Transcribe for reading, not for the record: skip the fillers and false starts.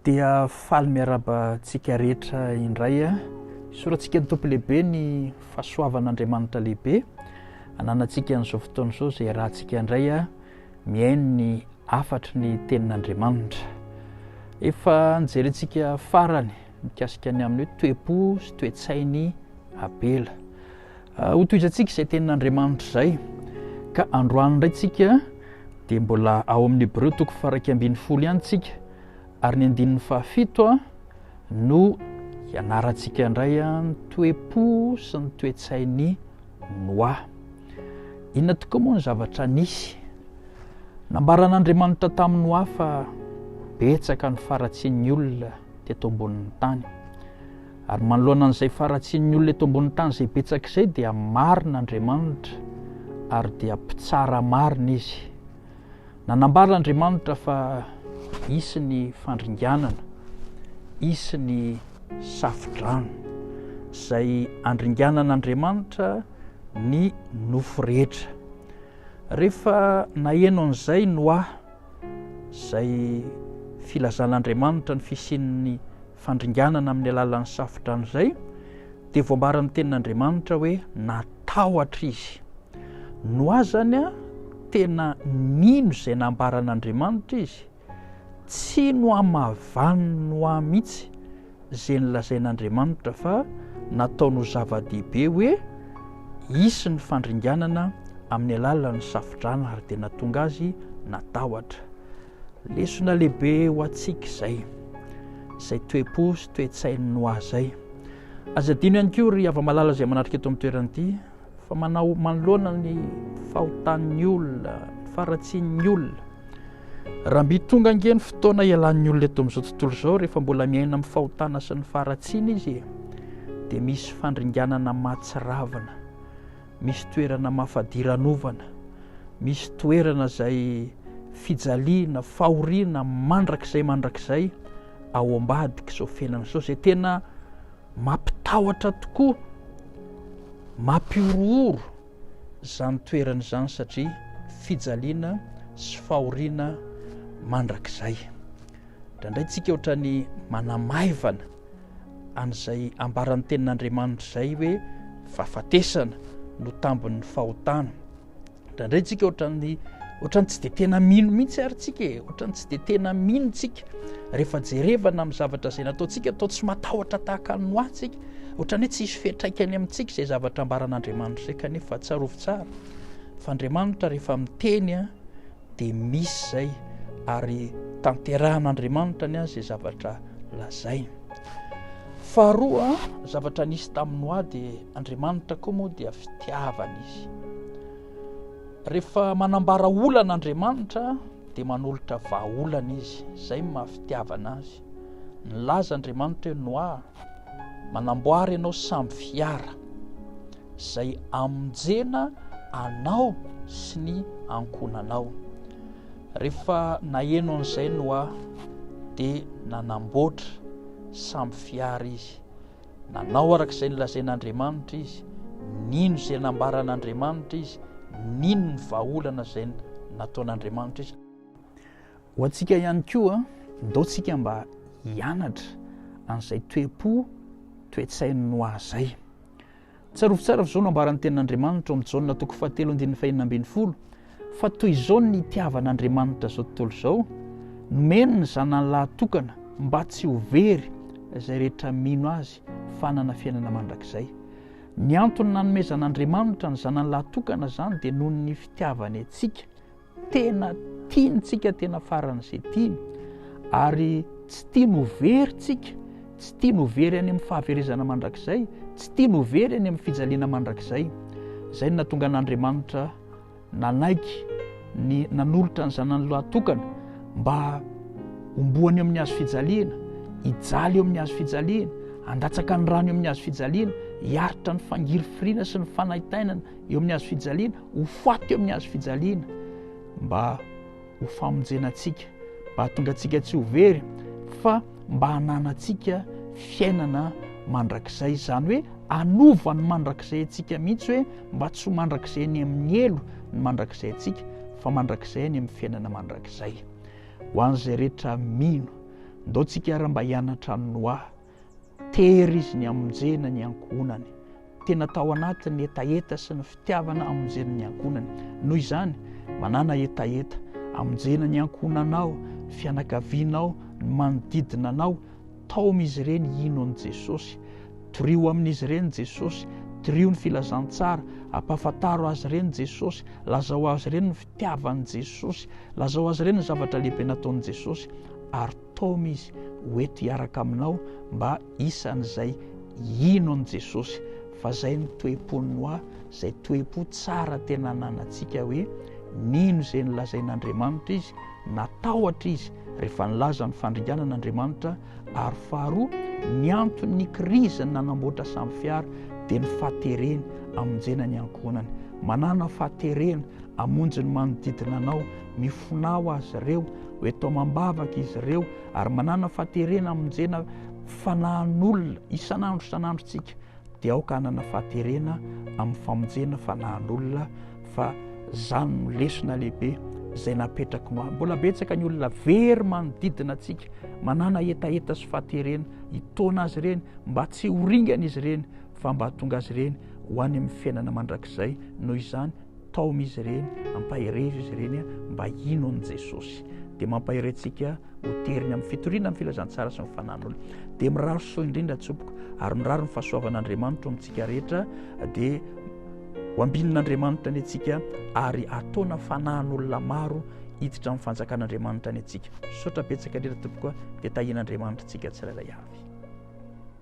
Dia faly miarahaba antsika rehetra indray. Isaorantsika ny Tompo lehibe ny fahasoavan'Andriamanitra lehibe ananantsika an'izao fotoana izao izay iarahantsika indray mihaino ny hafatry ny tenin'Andriamanitra. Efa nijerentsika farany mikasika ny amin'ny hoe toe-po sy toe-tsain'i Abela. Hotohizantsika izay tenin'Andriamanitra izay ka androany indray tsika dia mbola ao amin'ny Hebreo toko faha-11 ihany tsika ary ny andininy fahafito no hianarantsika indray ny toe-po sy ny toe-tsain'i Noa. Inona tokoa moa ny zavatra nisy? Nambaran'Andriamanitra tamin'i Noa fa betsaka ny faharatsian'ny olona teto ambonin'ny tany. Ary manoloana an'izay faharatsian'ny olona eto ambonin'ny tany izay betsaka izay dia marina Andriamanitra ary dia mpitsara marina izy. Nanambara Andriamanitra fa hisy ny fandringanana, hisy ny safodrano izay andringanan'Andriamanitra ny nofo rehetra. Rehefa naheno an'izay Noa, izay filazan'Andriamanitra ny fisian'ny fandringanana amin'ny alalan'ny safodrano izay, dia voambaran'ny tenin'Andriamanitra hoe natahotra izy. Noa zany a, tena nino izay nambaran'Andriamanitra izy, tsy nohamavanin'i Noa mihitsy izay nolazain'Andriamanitra fa nataony ho zava-dehibe hoe hisy ny fandringanana amin'ny alalan'ny safodrano ary dia nahatonga azy natahotra. Lesona lehibe ho antsika izay, izay toe-po sy toe-tsain'i Noa izay. Aza adino ihany koa ry hava-malala izay manatrika eto amin'ny toerana ity fa manao manoloana ny fahotan'ny olona, ny faharatsian'ny olona. Raha mby tonga ange ny fotoana hialan'ny olona eto amin'izao tontolo izao rehefa mbola miaina amin'ny fahotana sy ny faharatsiana izy dia misy fandringanana mahatsiravina. Misy toerana mafadiranovana, misy toerana izay fijaliana, fahoriana mandrakizay mandrakizay ao ambadik'izao fiainana izao, izay tena mampitahotra tokoa, mampihorohoro izany toerana izany satria fijaliana sy fahoriana mandrakizay. Indraindray tsika ohatran'ny manamaivana an'izay ambaran'ny tenin'Andriamanitra izay hoe fahafatesana no tambin'ny fahotana. Indraindray tsika ohatran'ny ohatran'ny tsy dia tena mino mihitsy ary tsika e, ohatran'ny tsy dia tena mino tsika. Rehefa jerevana amin'ny zavatra izay nataontsika, atao tsy matahotra tahaka ny Noa tsika. Ohatran'ny hoe tsy hisy fiantraikany amintsika izay zavatra ambaran'Andriamanitra izay kanefa tsarovy tsara fa Andriamanitra rehefa miteny a dia misy izay ary tanterahan'Andriamanitra ny azy izay zavatra lazainy. Faharoa, zavatra nisy tamin'i Noa dia Andriamanitra koa moa dia fitiavana izy. Rehefa manambara olana Andriamanitra dia manolotra vahaolana izy, izay no maha fitiavana azy. Nilaza Andriamanitra hoe Noa, manamboara ianao sambo fiara. izay hamonjena anao sy ny ankohonanao. Rehefa naheno an'izay Noa dia nanamboatra sambo fiara izy. Nanao araka izay nolazain'Andriamanitra izy, nino izay nambaran'Andriamanitra izy, nino ny vahaolana izay nataon'Andriamanitra izy. Ho antsika ihany koa, ndao tsika mba hianatra an'izay toe-po, toe-tsain'i Noa izay. Tsarovy tsara fa izao no ambaran'ny Tenin'Andriamanitra ao amin'ny Jaona toko fahatelo andininy fahenina ambin'ny folo, Fa toy izao no nitiavan'Andriamanitra izao tontolo izao, nomeny ny Zanany lahatokana mba tsy ho very izay rehetra mino Azy fa hanana fiainana mandrakizay. Ny antony nanomezan'Andriamanitra ny Zanany lahatokana izany dia noho ny fitiavany antsika. Tena tiany tsika tena faran'izay tiany ary tsy tiany ho very tsika, tsy tiany ho very any amin'ny fahaverezana mandrakizay, tsy tiany ho very any amin'ny fijaliana mandrakizay. Izay no nahatonga an'Andriamanitra nanaiky ny nanolotra ny zanany lahatokana mba homboany eo amin'ny hazo fijaliana, hijaly eo amin'ny hazo fijaliana, handatsaka ny rano eo amin'ny hazo fijaliana, hiaritra ny fangirifiriana sy ny fanaintainana eo amin'ny hazo fijaliana, ho faty eo amin'ny hazo fijaliana mba ho famonjena antsika, mba hahatonga antsika tsy ho very fa mba hananantsika fiainana mandrakizay. Izany hoe hanova ny mandrakizay antsika mihitsy hoe mba tsy ho mandrakizay any amin'ny helo ny mandrakizay antsika fa mandrakizay any amin'ny fiainana mandrakizay. Ho an'izay rehetra mino. Ndao tsika ary mba hianatra an'i Noa. Tery izy ny hamonjena ny ankohonany. Tena tao anatin'ny hetaheta sy ny fitiavana hamonjena ny ankohonany. Noho izany, manàna hetaheta hamonjena ny ankohonanao, ny fianakavianao, ny manodidina anao. Taomy izy ireny hino an'i Jesosy. Torio amin'izy ireny Jesosy. Torio ny filazantsara. Ampahafantaro azy ireny Jesosy. Lazao azy ireny ny fitiavan'i Jesosy. Lazao azy ireny ny zavatra lehibe nataon'i Jesosy. Ary taomy izy ho eto hiaraka aminao mba isan'izay hino an'i Jesosy. Fa izay ny toe-pon'i Noa, izay toe-po tsara tena ananantsika hoe nino izay nolazain'Andriamanitra izy, natahotra izy rehefa nilaza ny fandringanana Andriamanitra, ary faharoa, ny anton'ny kriziny nanamboatra samy fiara dia ny fahatereny hamonjena ny ankohonany. Manàna fahaterena hamonjy ny manodidina anao, mifonà ho azy ireo, ho eto amam-bavaka izy ireo, ary manàna fahaterena hamonjena fanahin'olona isan'andro isan'andro tsika dia aoka hanana fahaterena amin'ny famonjena fanahin'olona fa zany no lesona lehibe izay napetraky Noa. Mbola betsaka ny olona very manodidina antsika, manana hetaheta sy fahaterena hitaona azy ireny mba tsy ho ringana izy ireny fa mba hahatonga azy ireny ho any amin'ny fiainana mandrakizay. Noho izany, taomy izy ireny, ampaherezo izy ireny mba hino an'i Jesosy. Dia mampahery antsika ho teriny amin'ny fitoriana ny filazantsara sy ny fanan'olona. Dia mirary soa indrindra tsompoko ary mirary ny fahasoavan'Andriamanitra amintsika rehetra dia ho ambinin'Andriamanitra ny antsika ary ataona fanahin'olona maro hiditra amin'ny fanjakan'Andriamanitra ny antsika. Misaotra betsaka indrindra tompoko dia tahian'Andriamanitra antsika tsirairay avy.